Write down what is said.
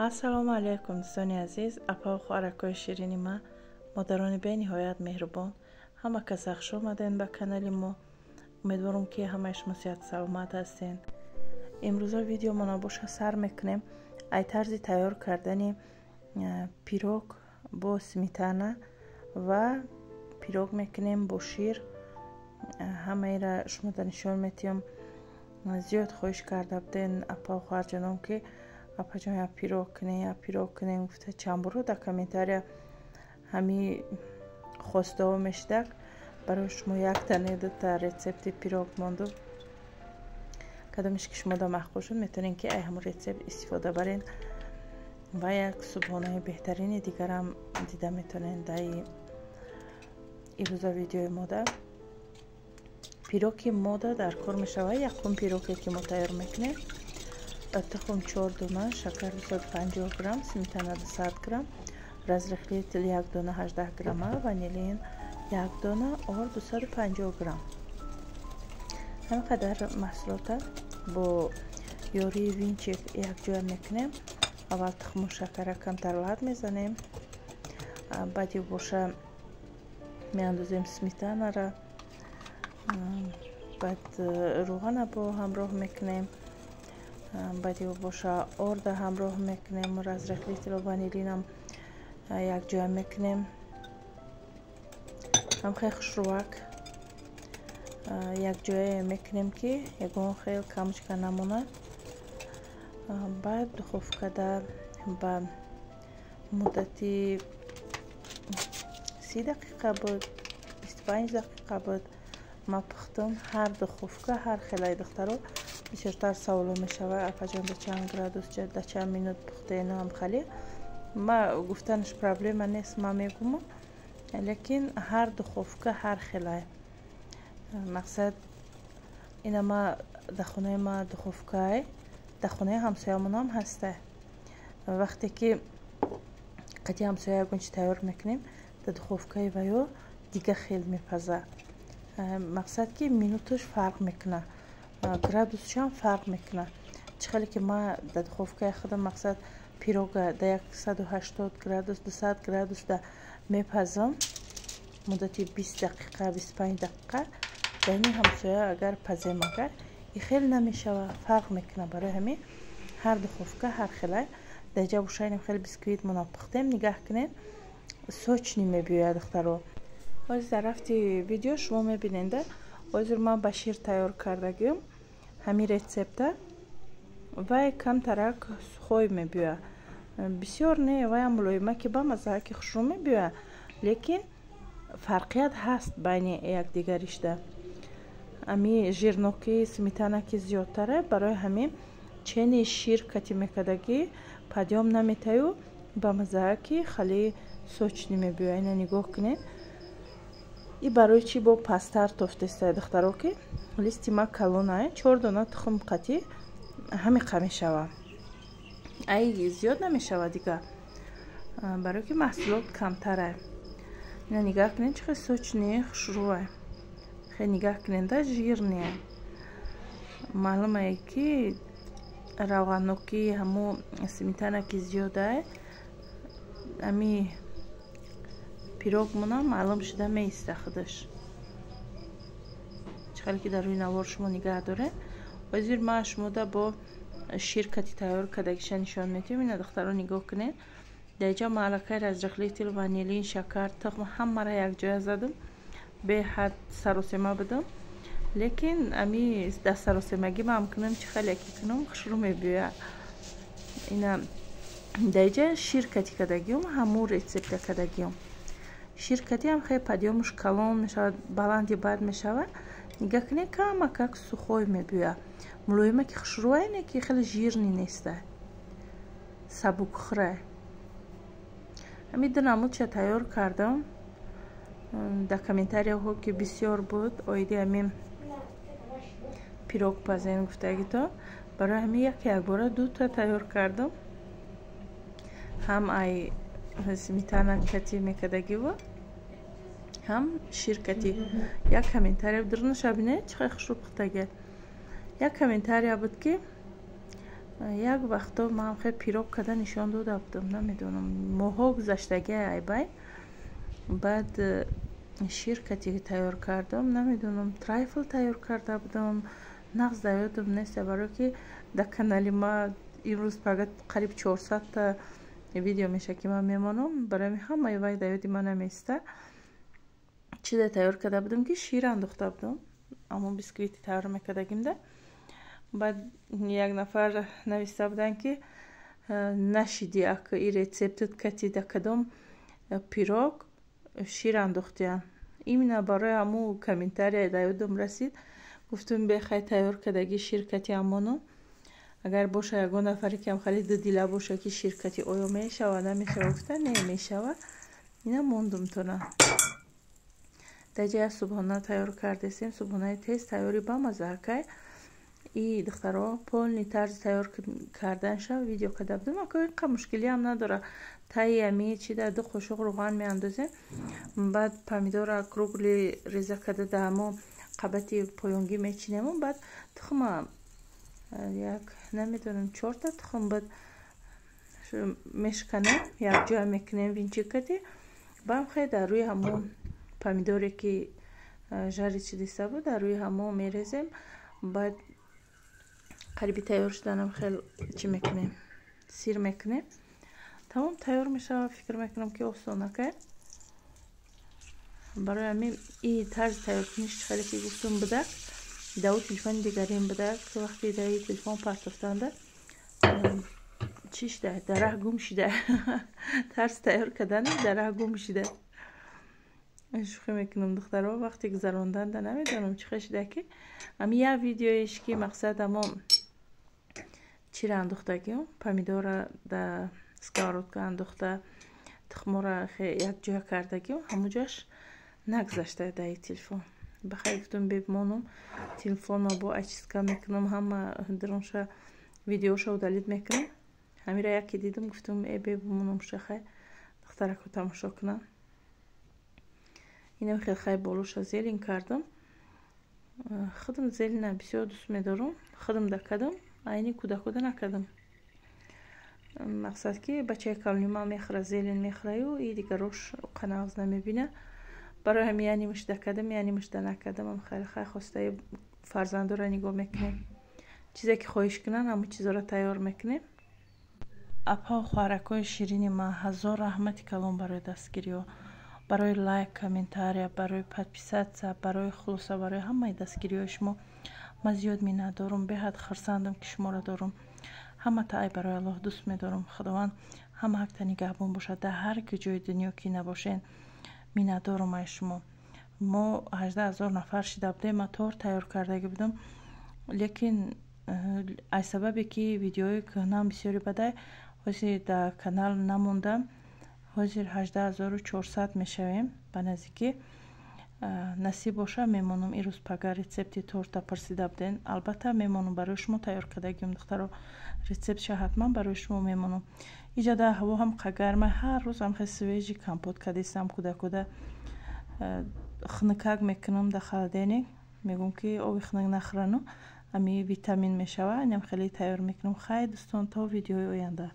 Ассалому алайкум, дӯстони азиз, апаву хоҳаракҳои ширини ман, модарони бениҳоят меҳрубон. Ҳама каса хуш омадем ба канали мо. Умедворам, ки ҳамаи шумо сиҳату саломат ҳастед. Имрӯза видеомона боша сар мекунем ай тарзи тайёр кардани пирог бо сметана ва пирог мекунем бо шир. Ҳамаира шумода нишон метиҳам. Зиёд хоҳиш карда буден, апаву хоҳарҷонон, ки апаҷон, я пирог кунем, я пирог кунем гуфта, чанд боро дар комментария ҳами хостаҳо мешидак. Барои шумо якта не, дута рецепти пирог монду. Кадомеш ки шумода маъқул шуд, метавонед, ки ай ҳамон рецепт истифода баред ва як субҳонаи беҳтарини дигарам дида метавонед. Даи ирӯза видеои мода пироги мода дар кор мешавад. Якум пироге, ки мо тайёр мекунем: тухм чор дона, шакар 250 грамм, сметана 200 грамм, разрыхлитель як дона 18 грамма, ванилин як дона, орд 250 грамм. Ҳамин қадар маҳсулота бо ёрии венчик якҷоя мекунем. Аввал тухму шакара камтар лат мезанем, баъди боша меандозем сметанара, баъд рӯғана бо ҳамроҳ мекунем, баъди боша орда ҳамроҳ мекунем, разрыхлителу ванилинам якҷоя мекунем. Ҳам хел хушрӯвак якҷоя мекунем, ки ягон хел камочка намонад. Баъд духовкада ба муддати 30 дақиқа буд, 25 дақиқа буд, ма пухтум. Ҳар духовка ҳар хелай, духтаро. Бисёртар саволо мешавад: апаҷон, да чанд градус, да чанд минут пухтену ҳам хали. Ма гуфтанаш проблема нест, ма мегуму, лекин ҳар духовка ҳар хелай. Мақсад, ина ма дар хонаи ма духовкай, дар хонаи ҳамсоямонам ҳаста. Вақте ки қати ҳамсоя ягон чи тайёр мекунем, дар духовкаи ваё дига хел мепаза. Мақсад, ки минуташ фарқ мекунад, градусшам фарқ мекунад. Чӣ хеле ки ма дар духовкаи худам, мақсад, пирога дар 180 градус, 200 градусда мепазам муддати 20 дақиқа, 25 дақиқа, дар ини ҳамсоя агар пазем, агар и хел намешавад, фарқ мекунад. Барои ҳамин ҳар духовка ҳар хелай. Дар ҷа бошайнем, хеле бисквитмона пухтем. Нигаҳ кунед, сочный мебиёяд, духтаро. Ҳозир дар рафти видео шумо мебиненда. Ҳозир ман ба шир тайёр кардагиам ҳамин рецепта. Вай камтарак сухой мебиёяд, бисёр не, ваям мулоима, ки ба маззаа, ки хушрӯ мебиёяд, лекин фарқият ҳаст байни якдигаришда. Ами жирнокии сметана ки зиёдтара, барои ҳамин чени шир кати мекардагӣ подъём наметаю, ба маззаа, ки хеле сочный мебиёяд. Ина нигоҳ кунед. И барои чӣ бо пасттар тофтестай, духтаро, ки листи ма калонае, чор дона тухм қатӣ ҳамиқа мешавад, ай зиёд намешавад дига, барое ки маҳсулот камтарае. Ина нигаҳ кунед, чӣ хел сочный, хушрӯае. Хел нигаҳ кунед, да жирный. Маълумае, ки равғаннокии ҳамо сметана ки зиёдае, ами пирогмонам маълум шуда меиста худаш. Чӣ хеле ки дар рӯи навор шумо нигаҳ доред. Ҳозир ман шумода бо шир кати тайёр кардагиша нишон медиҳам. Ина, духтаро, нигоҳ кунед. Дар ҷа ма аллакай разрыхлитель, ванилин, шакар, тухм ҳамаро якҷоя задам. Беҳад саросема будам, лекин ами дар саросемагӣ ман кунам, чӣ хеле ки кунам, хушрӯ мебиёяд. Ина дар ҷа шир кати кардагиам, ҳамун рецепта кардагиам. Шир катиам хеле подъёмуш калон мешавад, баланди бад мешавад. Нигаҳ кунед, камакак сухой мебиёяд, мулоима, ки хушрӯае, не ки хеле жирный неста, сабукхӯрае. Ҳамин ду намудша тайёр кардам. Дар комментарияҳо ки бисёр буд оиди ҳамин пирог пазем гуфтагито, барои ҳамин як якбора дута тайёр кардам: ҳам ай сметана кати мекардагиву, ҳам шир кати. Як комментария дурнаша бинед, чӣ хел хушрӯ пухтага. Як комментария буд, ки Як вақто ман хел пирог карда нишон дода будам, намедонам, моҳҳо гузаштагӣ айбай. Баъд шир кати тайёр кардам, намедонам, трайфл тайёр карда будам, нағз дар ёдам нест, барое ки дар канали ма имрӯз пага қариб 400-та видео меша, ки ман мемонам, барои ҳамаи вай дар ёди ман намеиста. Чизе тайёр карда будам, ки шир андохта будам, аммо бисквити тайёр мекардагимда. Баъд як нафар нависта буданд, ки нашиди ак и рецептат кати да кадом пирог шир андохтиян. Именно барои ҳамун комментария дар ёдам расид, гуфтум, бехай, тайёр кардагӣ шир кати амоно, агар боша ягон нафаре, ки ҳам хеле дудила боша, ки шир кати оё мешава, намешава, гуфта, не, мешава. Ина мондум тона. Дар ҷая субҳона тайёр кардесем, субҳонаи тез тайёри бамаза акай. И духтаро, полный тарзи тайёр карданша видео карда будам, ако инқа мушкилиам надора. Таи ами чида ду қошуқ руған меандозем, баъд помидора круглый реза карда дар ҳамо қабати поёнгӣ мечинему, баъд тухма як, намедонам, чорта тухм буд, мешканем, якҷоя мекунем венчик кати, баъд хе дар рӯи ҳамон помидоре, ки жарить шудиста буд, дар рӯи ҳамо мерезем. Баъд қариби тайёр шуданам хел чӣ мекунем, сир мекунем, тамом, тайёр мешавад. Фикр мекунам, ки осон акай. Барои ҳамин и тарзи тайёркуниш, хеле ки гуфтум, будак дар ӯ телефони дигарим будак. Вақте дар и телефон партофтанда чӣ шуда, дар раҳ гум шуда, тарзи тайёр кардани дар раҳ гум шуда. Шӯхӣ мекунам, духтаро, вақте гузаронданда намедонам чӣ хел шуда, ки ами як видеоеш, ки мақсад амо чира андохтагиам, помидора дар сковородка андохта, тухмора якҷоя кардагиам, ҳамуҷояш нагузашта дар и телефон. Бахайр, гуфтум, бемонум телефонро, бо очистка мекунам, ҳама дронша видеоша удалить мекунам. Ҳамира яке дидум, гуфтум, э, бемонум шахай, духтарако тамошо кунам. Инам хел хай болоша зелень кардам. Худам зелень а бисёр дӯст медорам, худам да кардам, айни кӯдакода накардам. Мақсад, ки бачаи калонима мехӯра, зелень мехӯраю и дигарош қанағз намебина. Барои ҳамин янимашда кардам, янимашда накардам. Хеле хай хостаи фарзандоро нигоҳ мекунем, чизе ки хоҳиш кунанд, ҳамон чизоро тайёр мекунем. Апа, хоҳаракҳои ширини ман, ҳазор раҳмати калон барои дастгириҳо, барои лайк, комментария, барои подписаться, барои, хулоса, барои ҳамаи дастгириҳои шумо. Ман зиёд миннатдорум, беҳад хурсандам, ки шуморо дорум. Ҳамата ай барои Аллоҳ дӯст медорам. Худованд ҳама ҳақта нигаҳбон бошад, дар ҳар ҷои дунё ки набошен. Миннатдорум ай шумо. Мо 18 000 нафар шида будем, ман торт тайёр кардагӣ будам, лекин аз сабабе ки видеои кӯҳнаам бисёри бадай, ҳозир дар канал намондам. Ҳозир 18 400 мешавем ба наздикӣ. Насиб боша, мемонам ирӯз пага. Рецепти торта пурсида буден, албатта мемонам, барои шумо тайёр кардагиам, духтаро, рецептша ҳатман барои шумо мемонам. Иҷа ҳаво ҳам қагарма, ҳар рӯз ҳам хел свежий компот кадистам, кӯдакода хунукак мекунам дар холодильник, мегӯм, ки оби хунук нахӯрану ами витамин мешава, инам хеле тайёр мекунам. Хайр, дӯстон, то видеои оянда.